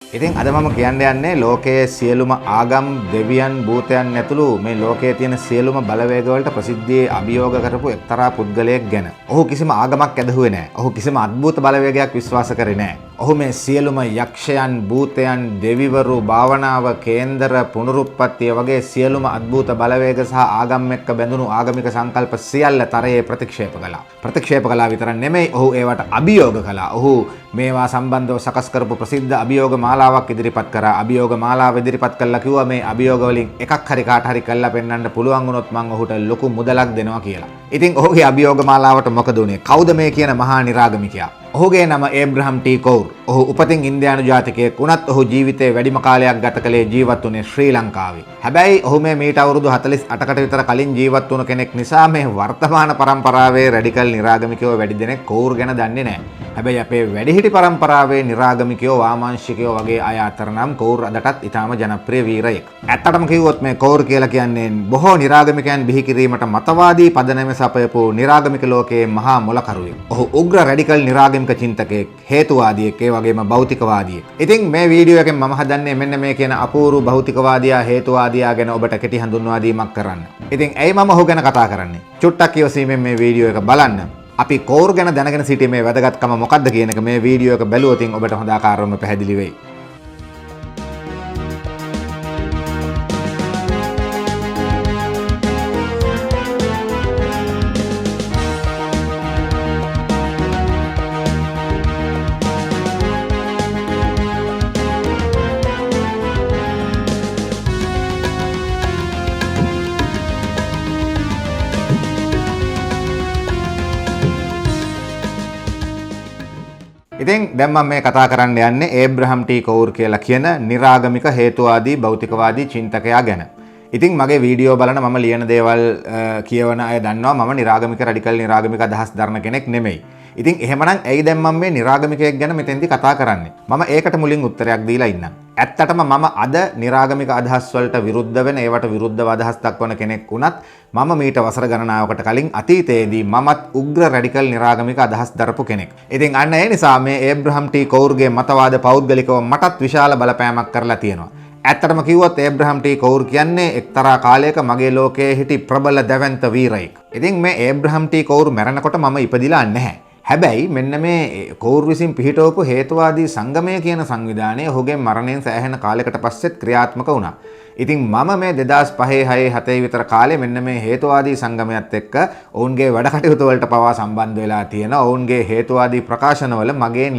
ඉතින් අද මම කියන්න යන්නේ ලෝකයේ සියලුම ආගම්, දෙවියන්, භූතයන් ඇතුළු මේ ලෝකයේ තියෙන සියලුම බලවේග වලට ප්‍රසිද්ධියේ අභියෝග කරපු එක්තරා පුද්ගලයෙක් ගැන. ඔහු කිසිම ආගමක් ඇදහුවේ නෑ. ඔහු කිසිම අద్භූත බලවේගයක් විශ්වාස කරේ නෑ. ඔහු මේ සියලුම යක්ෂයන්, භූතයන්, දෙවිවරු, භාවනාව, කේන්දර, පුනරුත්පත්තිය වගේ සියලුම අద్භූත බලවේග සහ ආගම් එක්ක බැඳුණු ආගමික සංකල්ප සියල්ල තරයේ ප්‍රතික්ෂේප කළා. ප්‍රතික්ෂේප කළා විතරක් නෙමෙයි, ඔහු ඒවට අභියෝග කළා. ඔහු මේවා සම්බන්ධව සකස් කරපු ප්‍රසිද්ධ අභියෝග මාලාවක් ඉදිරිපත් කරා. අභියෝග මාලාව ඉදිරිපත් කළා කිව්වා මේ අභියෝග වලින් එකක් හරි කාට හරි කළා පෙන්වන්න පුළුවන් වුණොත් මං ඔහුට ලොකු මුදලක් දෙනවා කියලා. ඉතින් ඔහුගේ අභියෝග මාලාවට මොකද වුනේ? කවුද මේ කියන මහා නිරාගමිකයා? ඔහුගේ නම ඒබ්‍රහම් ටී කවුර්. ඔහු උපතින් ඉන්දියානු ජාතිකයෙක් වුණත් ඔහු ජීවිතේ වැඩිම කාලයක් ගත කළේ ජීවත් වුණේ ශ්‍රී ලංකාවේ. හැබැයි ඔහු මේ මීට අවුරුදු 48කට විතර කලින් ජීවත් වුණ කෙනෙක් නිසා මේ වර්තමාන පරම්පරාවේ රැඩිකල් නිරාගමිකයෝ වැඩි දෙනෙක් කවුර් ගැන දන්නේ නැහැ. හැබැයි අපේ වැඩිහිටි පරම්පරාවේ නිරාගමිකයෝ, වාමාංශිකයෝ වගේ අය අතර නම් කවුර් අදටත් ඉතාම ජනප්‍රිය වීරයෙක්. ඇත්තටම කිව්වොත් මේ කවුර් කියලා කියන්නේ බොහෝ නිරාගමිකයන් බිහි කිරීමට මතවාදී පදනම සපයපු නිරාගමික ලෝකයේ මහා මොලකරුවෙක්. ඔහු උග්‍ර රැඩිකල් නිරාගමික චින්තකයෙක්, හේතුවාදියෙක්, ඒ වගේම භෞතිකවාදියෙක්. ඉතින් මේ වීඩියෝ එකෙන් මම හදන්නේ මෙන්න මේ කියන අපූර්ව භෞතිකවාදියා, හේතුවාදියා ගැන ඔබට කෙටි හඳුන්වා දීමක් කරන්න. ඉතින් ඇයි මම ඔහු ගැන කතා කරන්නේ? චුට්ටක් ඉවසීමෙන් මේ වීඩියෝ එක බලන්න. අපි කවුර් ගැන දැනගෙන සිටීමේ වැදගත්කම මොකක්ද කියන එක මේ වීඩියෝ එක බැලුවොත් ඔබට හොඳ ආකාරවම පැහැදිලි වෙයි. ඉතින් දැන් මම මේ කතා කරන්න යන්නේ ඒබ්‍රහම් ටී කවුර් කියලා කියන නිරාගමික හේතුවාදී භෞතිකවාදී චින්තකයා ගැන. ඉතින් මගේ වීඩියෝ බලන මම ලියන දේවල් කියවන අය දන්නවා මම නිරාගමික රැඩිකල් නිරාගමික අදහස් දරන කෙනෙක් නෙමෙයි. ඉතින් එහෙමනම් ඇයි දැන් මම මේ නිරාගමිකයෙක් ගැන මෙතෙන්දි කතා කරන්නේ? මම ඒකට මුලින් උත්තරයක් දීලා ඉන්නම්. ඇත්තටම මම අද නිරාගමික අදහස් වලට විරුද්ධ වෙන, ඒවට විරුද්ධව අදහස් දක්වන කෙනෙක් වුණත් මම මීට වසර ගණනාවකට කලින් අතීතයේදී මමත් උග්‍ර රැඩිකල් නිරාගමික අදහස් දරපු කෙනෙක්. ඉතින් අන්න ඒ නිසා මේ ඒබ්‍රහම් ටී කවුර්ගේ මතවාද පෞද්ගලිකව මටත් විශාල බලපෑමක් කරලා තියෙනවා. ඇත්තටම කිව්වොත් ඒබ්‍රහම් ටී කවුර් කියන්නේ එක්තරා කාලයක මගේ ලෝකයේ හිටි ප්‍රබල දැවැන්ත වීරයෙක්. ඉතින් මේ ඒබ්‍රහම් ටී කවුර් මැරෙනකොට මම ඉපදිලා නැහැ. හැබැයි මෙන්න මේ කවුර් විසින් පිහිටවපු හේතුවාදී සංගමය කියන සංවිධානය ඔහුගේ මරණයෙන් සෑහෙන කාලයකට පස්සෙත් ක්‍රියාත්මක වුණා. ඉතින් මම මේ 2005 6 7 විතර කාලේ මෙන්න මේ හේතුවාදී සංගමයත් එක්ක ඔවුන්ගේ වැඩ කටයුතු වලට පවා සම්බන්ධ වෙලා තියෙනවා. ඔවුන්ගේ හේතුවාදී ප්‍රකාශනවල මගේ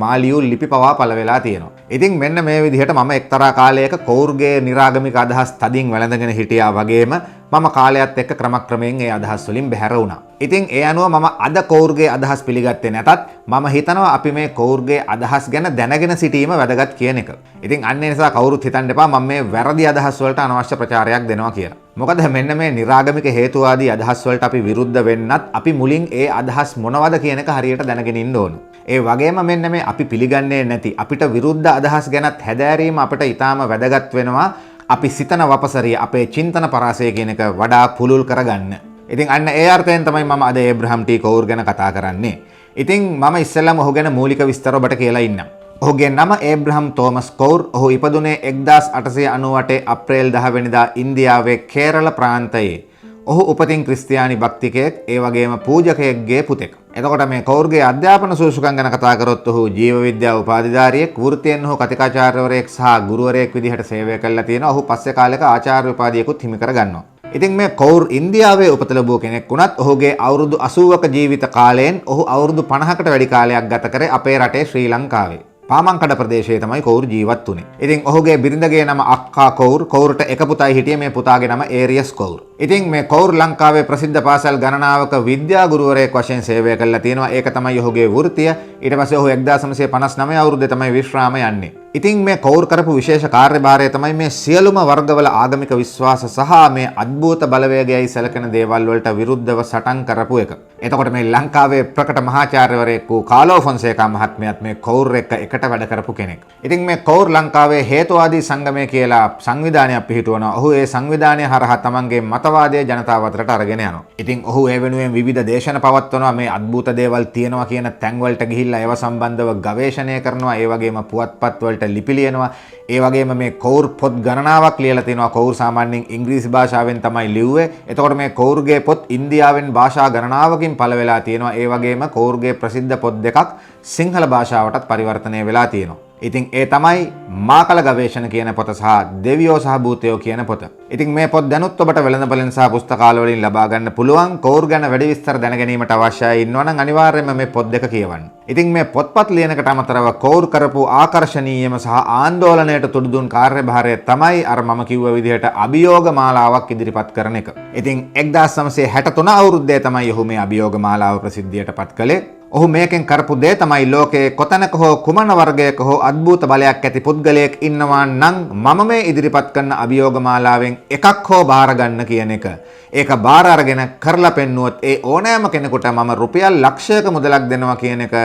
මා ලියූ ලිපි පවා පළ වෙලා තියෙනවා. ඉතින් මෙන්න මේ විදිහට මම එක්තරා කාලයක කවුර්ගේ නිරාගමික අදහස් තදින් වැළඳගෙන හිටියා වගේම මම කාලයත් එක්ක ක්‍රමක්‍රමයෙන් ඒ අදහස් වලින් බැහැර වුණා. ඉතින් ඒ අනුව මම අද කවුර්ගේ අදහස් පිළිගත්තේ නැතත් මම හිතනවා අපි මේ කවුර්ගේ අදහස් ගැන දැනගෙන සිටීම වැදගත් කියන එක. ඉතින් අන්න ඒ නිසා කවුරුත් හිතන්න එපා මම මේ වැරදි අදහස් වලට අනවශ්‍ය ප්‍රචාරයක් දෙනවා කියලා. මොකද මෙන්න මේ නිරාගමික හේතුවාදී අදහස් වලට අපි විරුද්ධ වෙන්නත් අපි මුලින් ඒ අදහස් මොනවද කියන එක හරියට දැනගෙන ඉන්න ඕන. ඒ වගේම මෙන්න මේ අපි පිළිගන්නේ නැති අපිට විරුද්ධ අදහස් ගැනත් හැදෑරීම අපිට ඉතාම වැදගත් වෙනවා. අපි සිතන වපසරිය, අපේ චින්තන පරාසය කියන එක වඩා පුළුල් කරගන්න. ඉතින් අන්න ඒ අර්ථයෙන් තමයි මම අද ඒබ්‍රහම් ටී කවුර් ගැන කතා කරන්නේ. ඉතින් මම ඉස්සෙල්ලාම ඔහු ගැන මූලික විස්තර ඔබට කියලා ඉන්නම්. ඔහුගේ නම ඒබ්‍රහම් තෝමස් කවුර්. ඔහු ඉපදුනේ 1898 අප්‍රේල් 10 වෙනිදා ඉන්දියාවේ කේරළ ප්‍රාන්තයේ. ඔහු උපතින් ක්‍රිස්තියානි භක්තිකයෙක්, ඒ වගේම පූජකයෙක්ගේ පුතෙක්. එතකොට මේ කවුර්ගේ අධ්‍යාපන සූසුකම් ගැන කතා කරොත් ඔහු ජීව විද්‍යා උපාධිධාරියෙක්, වෘත්තියෙන් ඔහු කතිකාචාර්යවරයෙක් සහ ගුරුවරයෙක් විදිහට සේවය කළා තියෙනවා. ඔහු පස්සේ කාලෙක ආචාර්ය උපාධියකුත් හිමි කරගන්නවා. ඉතින් මේ කවුර් ඉන්දියාවේ උපත ලැබුව කෙනෙක් වුණත් ඔහුගේ අවුරුදු 80ක ජීවිත කාලයෙන් ඔහු අවුරුදු 50කට වැඩි කාලයක් ගත කරේ අපේ රටේ ශ්‍රී ලංකාවේ. පාමංකඩ ප්‍රදේශයේ තමයි කවුර් ජීවත් වුණේ. ඉතින් ඔහුගේ බිරිඳගේ නම අක්කා කවුර්. කවුරුට එක පුතයි හිටියේ. මේ පුතාගේ නම ඒරියස් කවුර්. ඉතින් මේ කවුර් ලංකාවේ ප්‍රසිද්ධ පාසල් ගණනාවක විද්‍යා ගුරුවරයෙක් වශයෙන් සේවය කළා තියෙනවා. ඒක තමයි ඔහුගේ වෘත්තිය. ඊට පස්සේ ඔහු 1959 අවුරුද්දේ තමයි විශ්‍රාම යන්නේ. ඉතින් මේ කවුර් කරපු විශේෂ කාර්යභාරය තමයි මේ සියලුම වර්ගවල ආගමික විශ්වාස සහ මේ අద్භූත බලවේගයයි සැලකෙන දේවල් වලට විරුද්ධව සටන් කරපු එක. එතකොට මේ ලංකාවේ ප්‍රකට මහාචාර්යවරයෙක් වූ කාලෝ ෆොන්සේකා මහත්මයාත් මේ කවුර් එක්ක එකට වැඩ කරපු කෙනෙක්. ඉතින් මේ කවුර් ලංකාවේ හේතුවාදී සංගමය කියලා සංවිධානයක් පිහිටුවනවා. ඔහු ඒ සංවිධානය හරහා තමන්ගේ මතවාදය ජනතාව අතරට අරගෙන යනවා. ඉතින් ඔහු ඒ වෙනුවෙන් විවිධ දේශන පවත්වනවා. මේ අద్භූත දේවල් තියෙනවා කියන තැන්වලට ගිහිල්ලා ඒව සම්බන්ධව ගවේෂණය කරනවා. ඒ වගේම පුවත්පත් වලට වලට ලිපි ලියනවා. ඒ වගේම මේ කවුර් පොත් ගණනාවක් ලියලා තිනවා. කවුර් සාමාන්‍යයෙන් ඉංග්‍රීසි භාෂාවෙන් තමයි ලිව්වේ. එතකොට මේ කවුර්ගේ පොත් ඉන්දියාවෙන් භාෂා ගණනාවකින් පළ වෙලා තියෙනවා. ඒ වගේම කවුර්ගේ ප්‍රසිද්ධ පොත් දෙකක් සිංහල භාෂාවටත් පරිවර්තනය වෙලා තියෙනවා. ඉතින් ඒ තමයි මාකල ගවේෂණ කියන පොත සහ දෙවියෝ සහ භූතයෝ කියන පොත. ඉතින් මේ පොත් දැනුත් ඔබට වෙළඳපළෙන් සහ පුස්තකාල වලින් ලබා ගන්න පුළුවන්. කවුර් ගැන වැඩි විස්තර දැන ගැනීමට අවශ්‍යයි ඉන්නවා නම් අනිවාර්යයෙන්ම මේ පොත් දෙක කියවන්න. ඉතින් මේ පොත්පත් ලියනකට අමතරව කවුර් කරපු ආකර්ශනීයම සහ ආందోලනයට තුඩු දුන් කාර්යභාරය තමයි අර මම කිව්ව විදිහට අභියෝග මාලාවක් ඉදිරිපත් කරන එක. ඉතින් 1963 අවුරුද්දේ තමයි ඔහු මේ අභියෝග මාලාව ප්‍රසිද්ධියට පත් කළේ. ඔහු මේකෙන් කරපු දේ තමයි ලෝකයේ කොතැනක හෝ කුමන වර්ගයක හෝ අద్භූත බලයක් ඇති පුද්ගලයෙක් ඉන්නවා නම් මම මේ ඉදිරිපත් කරන අභියෝග මාලාවෙන් එකක් හෝ බාර ගන්න කියන එක. ඒක බාර අරගෙන කරලා පෙන්නුවොත් ඒ ඕනෑම කෙනෙකුට මම රුපියල් ලක්ෂයක මුදලක් දෙනවා කියන එක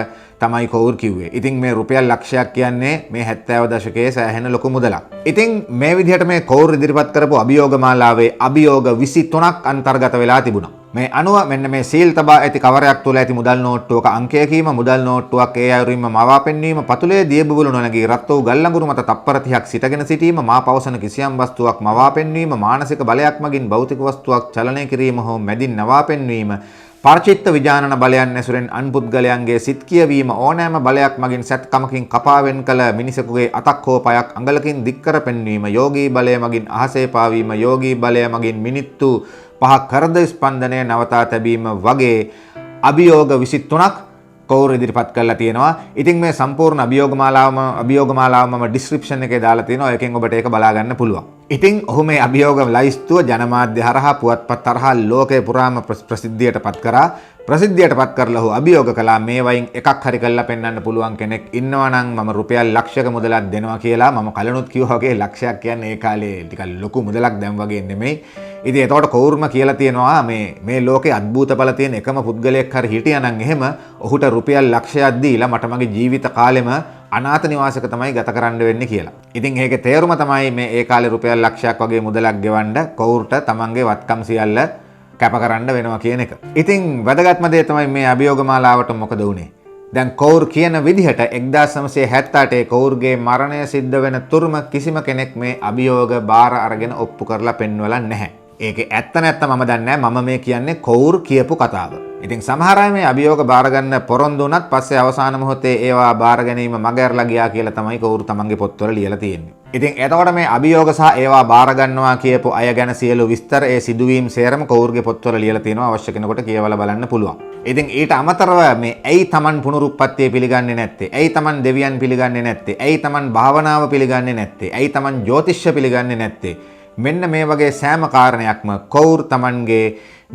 තමයි කවුර් කිව්වේ. ඉතින් මේ රුපියල් ලක්ෂයක් කියන්නේ මේ 70 දශකයේ සෑහෙන ලොකු මුදලක්. ඉතින් මේ විදිහට මේ කවුර් ඉදිරිපත් කරපු අභියෝග මාලාවේ අභියෝග 23ක් අන්තර්ගත වෙලා තිබුණා. මේ අනුව මෙන්න මේ සීල් තබා ඇති කවරයක් තුළ ඇති මුදල් නෝට්ටුවක අංකය කීම, මුදල් නෝට්ටුවක් ඒ අයුරින්ම මවා පෙන්වීම, පතුලේ දිය බුබුලු නොනැගී රත් වූ ගල් අඟුරු මත තප්පර 30ක් සිටගෙන සිටීම, මා පවසන කිසියම් වස්තුවක් මවා පෙන්වීම, මානසික බලයක් මගින් භෞතික වස්තුවක් චලනය කිරීම හෝ මැදින් නවා පෙන්වීම, පරචිත්ත විජානන බලයන් ඇසුරෙන් අන් පුද්ගලයන්ගේ සිත් කියවීම, ඕනෑම බලයක් මගින් සැත්කමකින් කපා වෙන් කළ මිනිසෙකුගේ අතක් හෝ පයක් අඟලකින් දික් කර පෙන්වීම, යෝගී බලය මගින් අහසේ පාවීම, යෝගී බලය මගින් මිනිත්තු 5ක් හෘද ස්පන්දනය නවතා තැබීම වගේ අභියෝග 23ක් කවුරු ඉදිරිපත් කරලා තියෙනවා. ඉතින් මේ සම්පූර්ණ අභියෝග මාලාව මම ඩිස්ක්‍රිප්ෂන් එකේ දාලා තියෙනවා. ඒකෙන් ඔබට ඒක බලා ගන්න පුළුවන්. ඉතින් ඔහු මේ අභියෝග ලයිස්තුව ජනමාධ්‍ය හරහා පුවත්පත් හරහා ලෝකය පුරාම ප්‍රසිද්ධියට පත් කරා. ප්‍රසිද්ධියට පත් කරලා ඔහු අභියෝග කළා මේ වයින් එකක් හරි කරලා පෙන්වන්න පුළුවන් කෙනෙක් ඉන්නවා නම් මම රුපියල් ලක්ෂයක මුදලක් දෙනවා කියලා. මම කලිනුත් කිව්වා වගේ ලක්ෂයක් කියන්නේ ඒ කාලේ ටිකක් ලොකු මුදලක් දැන් වගේ නෙමෙයි. ඉතින් එතකොට කවුරුම කියලා තියෙනවා මේ මේ ලෝකේ අద్භූත බල තියෙන එකම පුද්ගලයෙක් හරි හිටියා නම් එහෙම ඔහුට රුපියල් ලක්ෂයක් දීලා මට මගේ ජීවිත කාලෙම අනාථ නිවාසයක තමයි ගත කරන්න වෙන්නේ කියලා. ඉතින් ඒකේ තේරුම තමයි මේ ඒ කාලේ රුපියල් ලක්ෂයක් වගේ මුදලක් ගෙවන්න කවුරුට තමන්ගේ වත්කම් සියල්ල කැප කරන්න වෙනවා කියන එක. ඉතින් වැදගත්ම දේ තමයි මේ අභියෝග මාලාවට මොකද වුනේ? දැන් කවුර් කියන විදිහට 1978 කවුර්ගේ මරණය සිද්ධ වෙන තුරුම කිසිම කෙනෙක් මේ අභියෝග බාර අරගෙන ඔප්පු කරලා පෙන්වලා නැහැ. ඒකේ ඇත්ත නැත්ත මම දන්නේ නැහැ. මම මේ කියන්නේ කවුර් කියපු කතාව. ඉතින් සමහර අය මේ අභියෝග බාර ගන්න පොරොන්දු වුණත් පස්සේ අවසාන මොහොතේ ඒවා බාර ගැනීම මග ඇරලා ගියා කියලා තමයි කවුරු තමන්ගේ පොත්වල ලියලා තියෙන්නේ. ඉතින් එතකොට මේ අභියෝග සහ ඒවා බාර ගන්නවා කියපු අය ගැන සියලු විස්තර ඒ සිදුවීම් සේරම කවුරුගේ පොත්වල ලියලා තියෙනවා. අවශ්‍ය කෙනෙකුට කියවලා බලන්න පුළුවන්. ඉතින් ඊට අමතරව මේ ඇයි තමන් පුනරුත්පත්තිය පිළිගන්නේ නැත්තේ? ඇයි තමන් දෙවියන් පිළිගන්නේ නැත්තේ? ඇයි තමන් භාවනාව පිළිගන්නේ නැත්තේ? ඇයි තමන් ජ්‍යොතිෂ්‍ය පිළිගන්නේ නැත්තේ? මෙන්න මේ වගේ සෑම කාරණයක්ම කවුරු තමන්ගේ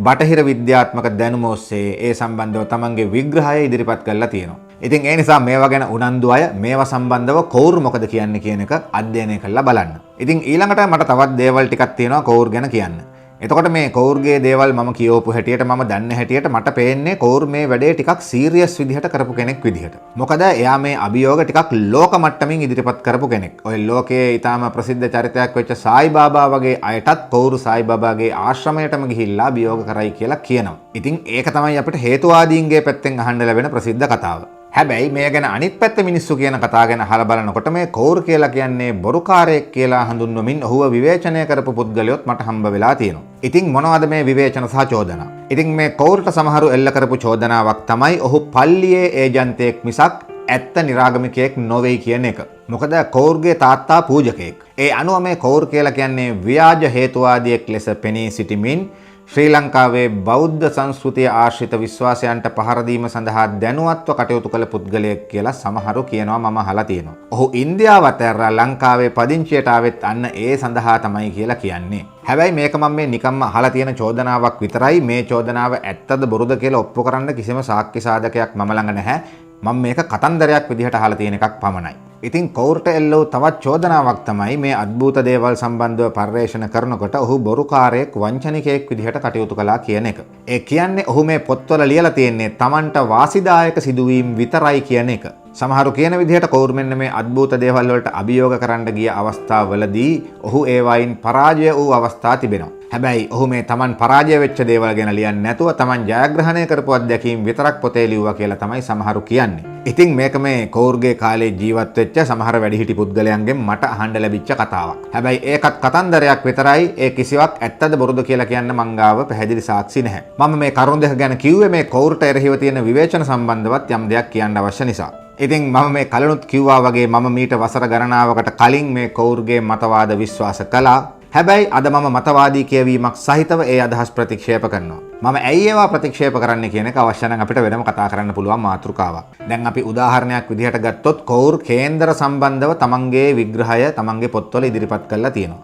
බටහිර විද්‍යාත්මක දැනුම ඔස්සේ ඒ සම්බන්ධව තමන්ගේ විග්‍රහය ඉදිරිපත් කරලා තියෙනවා. ඉතින් ඒ නිසා මේවා ගැන උනන්දු අය මේවා සම්බන්ධව කවුරු මොකද කියන්නේ කියන එක අධ්‍යයනය කරලා බලන්න. ඉතින් ඊළඟට මට තවත් දේවල් ටිකක් තියෙනවා කවුරු ගැන කියන්න. එතකොට මේ කවුරුගේ දේවල් මම කියවපු හැටියට මම දන්න හැටියට මට පේන්නේ කවුරු මේ වැඩේ ටිකක් සීරියස් විදිහට කරපු කෙනෙක් විදිහට. මොකද එයා මේ අභියෝග ටිකක් ලෝක මට්ටමින් ඉදිරිපත් කරපු කෙනෙක්. ඔය ලෝකයේ ඊටාම ප්‍රසිද්ධ චරිතයක් වෙච්ච සායි බාබා වගේ අයටත් කවුරු සායි බාබාගේ ආශ්‍රමයටම ගිහිල්ලා අභියෝග කරයි කියලා කියනවා. ඉතින් ඒක තමයි අපිට හේතුවාදීන්ගේ පැත්තෙන් අහන්න ලැබෙන ප්‍රසිද්ධ කතාව. හැබැයි මේ ගැන අනිත් පැත්ත මිනිස්සු කියන කතා ගැන අහලා බලනකොට මේ කවුරු කියලා කියන්නේ බොරුකාරයෙක් කියලා හඳුන්වමින් ඔහුව විවේචනය කරපු පුද්ගලයොත් මට හම්බ වෙලා තියෙනවා. ඉතින් මොනවද මේ විවේචන සහ චෝදනා? ඉතින් මේ කවුරුට සමහරු එල්ල කරපු චෝදනාවක් තමයි ඔහු පල්ලියේ ඒජන්තයෙක් මිසක් ඇත්ත නිරාගමිකයෙක් නොවෙයි කියන එක. මොකද කවුරුගේ තාත්තා පූජකයෙක්. ඒ අනුව මේ කවුරු කියලා කියන්නේ ව්‍යාජ හේතුවාදියෙක් ලෙස පෙනී සිටිමින් ශ්‍රී ලංකාවේ බෞද්ධ සංස්කෘතිය ආශ්‍රිත විශ්වාසයන්ට පහර දීම සඳහා දැනුවත්ව කටයුතු කළ පුද්ගලයෙක් කියලා සමහරු කියනවා මම අහලා තියෙනවා. ඔහු ඉන්දියාව අතහැරලා ලංකාවේ පදිංචියට ආවෙත් අන්න ඒ සඳහා තමයි කියලා කියන්නේ. හැබැයි මේක මම මේ නිකම්ම අහලා තියෙන චෝදනාවක් විතරයි. මේ චෝදනාව ඇත්තද බොරුද කියලා ඔප්පු කරන්න කිසිම සාක්ෂි සාධකයක් මම ළඟ නැහැ. මම මේක කතන්දරයක් විදිහට අහලා තියෙන එකක් පමණයි. ඉතින් කවුරුට එල්ල වූ තවත් චෝදනාවක් තමයි මේ අద్භූත දේවල් සම්බන්ධව පර්යේෂණ කරනකොට ඔහු බොරුකාරයෙක් වංචනිකයෙක් විදිහට කටයුතු කළා කියන එක. ඒ කියන්නේ ඔහු මේ පොත්වල ලියලා තියෙන්නේ තමන්ට වාසිදායක සිදුවීම් විතරයි කියන එක. සමහරු කියන විදිහට කවුරු මෙන්න මේ අద్භූත දේවල් වලට අභියෝග කරන්න ගිය අවස්ථාවලදී ඔහු ඒවයින් පරාජය වූ අවස්ථා තිබෙනවා. හැබැයි ඔහු මේ තමන් පරාජය වෙච්ච දේවල් ගැන ලියන්නේ නැතුව තමන් ජයග්‍රහණය කරපු අත්දැකීම් විතරක් පොතේ ලිව්වා කියලා තමයි සමහරු කියන්නේ. ඉතින් මේක මේ කෝර්ගේ කාලේ ජීවත් වෙච්ච සමහර වැඩිහිටි පුද්ගලයන්ගෙන් මට අහන්න ලැබිච්ච කතාවක්. හැබැයි ඒකත් කතන්දරයක් විතරයි. ඒ කිසිවක් ඇත්තද බොරුද කියලා කියන්න මං ගාව පැහැදිලි සාක්ෂි නැහැ. මම මේ කරුණ දෙක ගැන කිව්වේ මේ කෝර්ට එරෙහිව තියෙන විවේචන සම්බන්ධවත් යම් දෙයක් කියන්න අවශ්‍ය නිසා. ඉතින් මම මේ කලිනුත් කිව්වා වගේ මම මීට වසර ගණනාවකට කලින් මේ කෝර්ගේ මතවාද විශ්වාස කළා. හැබැයි අද මම මතවාදී කියවීමක් සහිතව ඒ අදහස් ප්‍රතික්ෂේප කරනවා. මම ඇයි ඒවා ප්‍රතික්ෂේප කරන්නේ කියන එක අවශ්‍ය නම් අපිට වෙනම කතා කරන්න පුළුවන් මාතෘකාවක්. දැන් අපි උදාහරණයක් විදිහට ගත්තොත් කෝර් කේන්දර සම්බන්ධව තමන්ගේ විග්‍රහය තමන්ගේ පොත්වල ඉදිරිපත් කරලා තියෙනවා.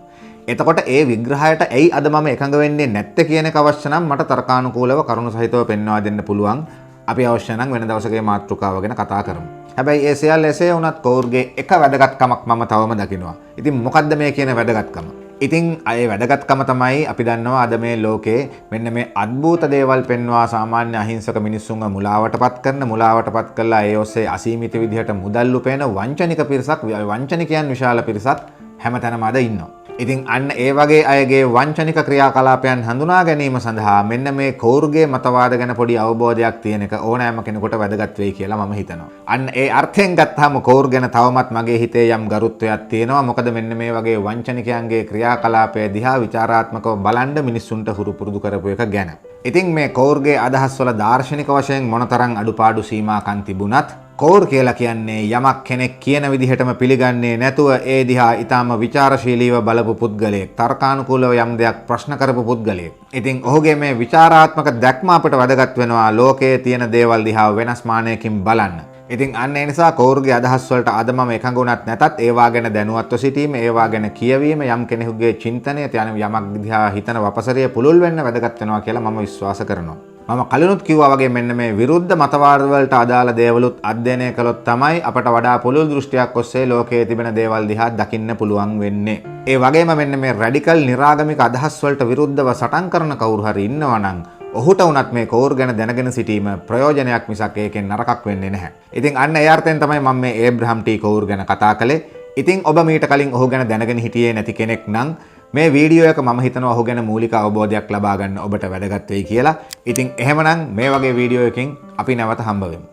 එතකොට ඒ විග්‍රහයට ඇයි අද මම එකඟ වෙන්නේ නැත්තේ කියන එක අවශ්‍ය නම් මට තර්කානුකූලව කරුණු සහිතව පෙන්වා දෙන්න පුළුවන්. අපි අවශ්‍ය නම් වෙන දවසක මේ මාතෘකාව ගැන කතා කරමු. හැබැයි ඒ සියල්ල එසේ වුණත් කෝර්ගේ එක වැදගත්කමක් මම තවම දකිනවා. ඉතින් මොකද්ද මේ කියන වැදගත්කම? ඉතින් ඒ වැදගත්කම තමයි අපි දන්නවා අද මේ ලෝකේ මෙන්න මේ අద్භූත දේවල් පෙන්වා සාමාන්‍ය අහිංසක මිනිස්සුන්ව මුලාවටපත් කරන, මුලාවටපත් කරලා ඒ ඔස්සේ අසීමිත විදිහට මුදල් උපයන වංචනික පිරිසක්, වංචනිකයන් විශාල පිරිසක් හැමතැනම අද ඉන්නවා. ඉතින් අන්න ඒ වගේ අයගේ වංචනික ක්‍රියාකලාපයන් හඳුනා ගැනීම සඳහා මෙන්න මේ කෝර්ගේ මතවාද ගැන පොඩි අවබෝධයක් තියෙන එක ඕනෑම කෙනෙකුට වැදගත් වෙයි කියලා මම හිතනවා. අන්න ඒ අර්ථයෙන් ගත්තාම කෝර් ගැන තවමත් මගේ හිතේ යම් ගරුත්වයක් තියෙනවා. මොකද මෙන්න මේ වගේ වංචනිකයන්ගේ ක්‍රියාකලාපය දිහා විචාරාත්මකව බලන්න මිනිස්සුන්ට හුරු පුරුදු කරපු එක ගැන. ඉතින් මේ කෝර්ගේ අදහස් වල දාර්ශනික වශයෙන් මොනතරම් අඩුපාඩු සීමාකම් තිබුණත් කෝර් කියලා කියන්නේ යමක් කෙනෙක් කියන විදිහටම පිළිගන්නේ නැතුව ඒ දිහා ඊටාම විචාරශීලීව බලපු පුද්ගලයෙක්, තර්කානුකූලව යම් දෙයක් ප්‍රශ්න කරපු පුද්ගලයෙක්. ඉතින් ඔහුගේ මේ විචාරාත්මක දැක්ම අපට වැදගත් වෙනවා ලෝකයේ තියෙන දේවල් දිහා වෙනස් මානයකින් බලන්න. ඉතින් අන්න ඒ නිසා කෝර්ගේ අදහස් වලට අද මම එකඟ වුණත් නැතත් ඒවා ගැන දැනුවත්ව සිටීම, ඒවා ගැන කියවීම, යම් කෙනෙකුගේ චින්තනය, යන යමක් දිහා හිතන වපසරිය පුළුල් වෙන්න වැදගත් වෙනවා කියලා මම විශ්වාස කරනවා. මම කලිනුත් කිව්වා වගේ මෙන්න මේ විරුද්ධ මතවාද වලට අදාළ දේවලුත් අධ්‍යයනය කළොත් තමයි අපට වඩා පුළුල් දෘෂ්ටියක් ඔස්සේ ලෝකයේ තිබෙන දේවල් දිහා දකින්න පුළුවන් වෙන්නේ. ඒ වගේම මෙන්න මේ රැඩිකල් නිරාගමික අදහස් වලට විරුද්ධව සටන් කරන කවුරු හරි ඉන්නවා නම් ඔහුට වුණත් මේ කෝර් ගැන දැනගෙන සිටීම ප්‍රයෝජනයක් මිසක් ඒකෙන් නරකක් වෙන්නේ නැහැ. ඉතින් අන්න ඒ අර්ථයෙන් තමයි මම මේ ඒබ්‍රහම් ටී කෝර් ගැන කතා කළේ. ඉතින් ඔබ මීට කලින් ඔහු ගැන දැනගෙන හිටියේ නැති කෙනෙක් නම් මේ වීඩියෝ එක මම හිතනවා ඔහු ගැන මූලික අවබෝධයක් ලබා ගන්න ඔබට වැදගත් වෙයි කියලා. ඉතින් එහෙමනම් මේ වගේ වීඩියෝ එකකින් අපි නැවත හම්බ වෙමු.